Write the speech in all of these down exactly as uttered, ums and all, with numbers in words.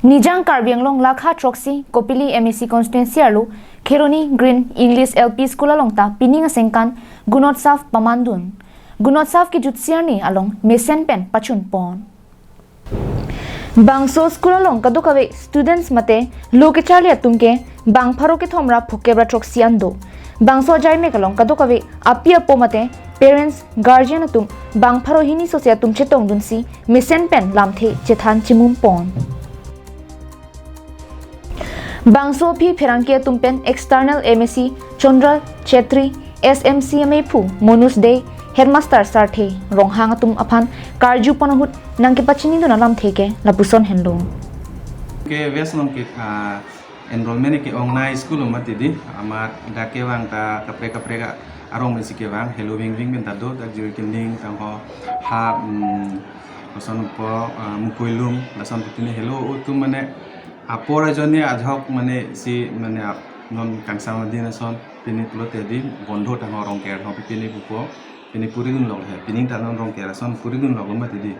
Nijang Karbi Anglong lakha throksi Kopili M A C constituency arlo Kheroni Green English L P School along ta pining asengkan Gunotsav pamandun. Gunotsav kejutsi arni along mesen pen pachunpon. Bangso school along kadokave students mate lo kecharli atum ke bang pharo kethom ra phokep ra throksi an do. Bangso ajaimek along kadokave api apo mate parents, guardian atum bang pharo hini sose atum chetongdunsi mesen pen lamthe chethan chimumpon. Bangso aphi pherangke atum pen external M A C Chandra Chetri, S M C amephu Monus Dey, headmaster Sarthe Ronghang atum aphan karjupon ahut nangkepachinidun alamthe ke lapuson henlo. Ke West along ke, ah, enrollment ke-ongnei school mati di, amat dak kevang ta kaprek kaprek arong pensi kevang, helo vingving pen ta do, dak Jirikinding tangho ha, mm, lason po, ah, Mukoilum, lason pine helo atum mane apor ajoine ajok mane si mane ap-, non kangsam adin ason pine pulote di bondho tangho Rongker ho pine pupo, pine puridunlok he, pining ta non Rongker ason puridunlok mati di.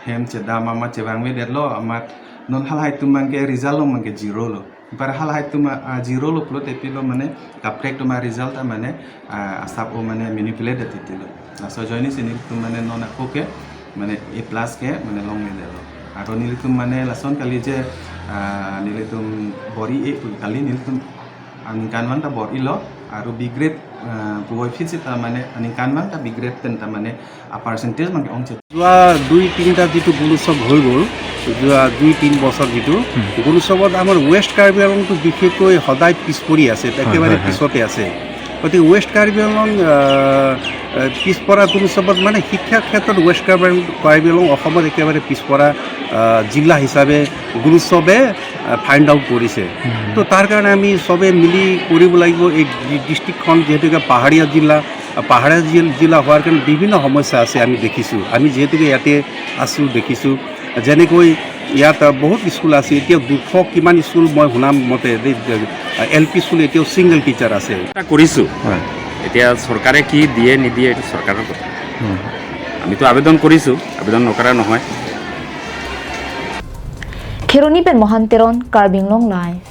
Hem chedam amat chevangvedetlo, amat non halahai atum abang ke result along abang ke zero lo. Bar halahai atum, ah, zero lo pulote pilo mane kaprek atum aresult ta mane, ah, asap o mane manipulate titi lo. Laso ajoine si nelitum mane non ako ke mane A plus ke mane longledetlo. Aro nelitum mane lason kali je, ah, nelitum bor-i-e pu kali, nelitum aningkanvang ta bor-ilo, aro B grade, ah, puvoiphit seta mane aningkanvang ta B grade pen ta mane a percentage abang ke ongche. যোৱা দুই তিনিটা যিটো গুণোৎসৱ হৈ গ'ল, যোৱা দুই তিনি বছৰ যিটো, হুম। গুণোৎসৱত আমাৰ ৱেষ্ট কাৰ্বি আংলংটো বিশেষকৈ সদায় পিছ পৰি আছে, হয়, একেবাৰে হয়, হয়। পিছতে আছে। গতিকে ৱেষ্ট কাৰ্বি আংলং, আহ, আহ, পিছপৰা গুণোৎসৱত মানে শিক্ষা ক্ষেত্ৰত ৱেষ্ট কাৰ্বি আংলং, কাৰ্বি আংলং অসমত একেবাৰে পিছপৰা, আহ, জিলা হিচাপে গুণোৎসৱে, আহ, ফাইণ্ড আউট কৰিছে। হুম। তো তাৰ কাৰণে আমি চবে মিলি কৰিব লাগিব। এই ডি-, ডিষ্ট্ৰিক্টখন যিহেতুকে পাহাৰীয়া জিলা, আহ, পাহাৰীয়া জিল-, জিলা হোৱাৰ কাৰণে বিভিন্ন সমস্যা আছে, আমি দেখিছোঁ। আমি যিহেতুকে ইয়াতে আছোঁ, দেখিছোঁ। যেনেকৈ ইয়াত, আহ, বহুত স্কুল আছে, এতিয়া দুশ কিমান স্কুল মই শুনা মতে দেই, আহ, এল পি স্কুল এতিয়াও ছিংগল টিচাৰ আছে। এটা কৰিছোঁ। হয়। এতিয়া চৰকাৰে কি দিয়ে নিদিয়ে এইটো চৰকাৰৰ কথা। হুম। আমিতো আবেদন কৰিছোঁ, আবেদন নকৰা নহয়। Kheroni pen Mohan Teron, Karbi Anglong Live.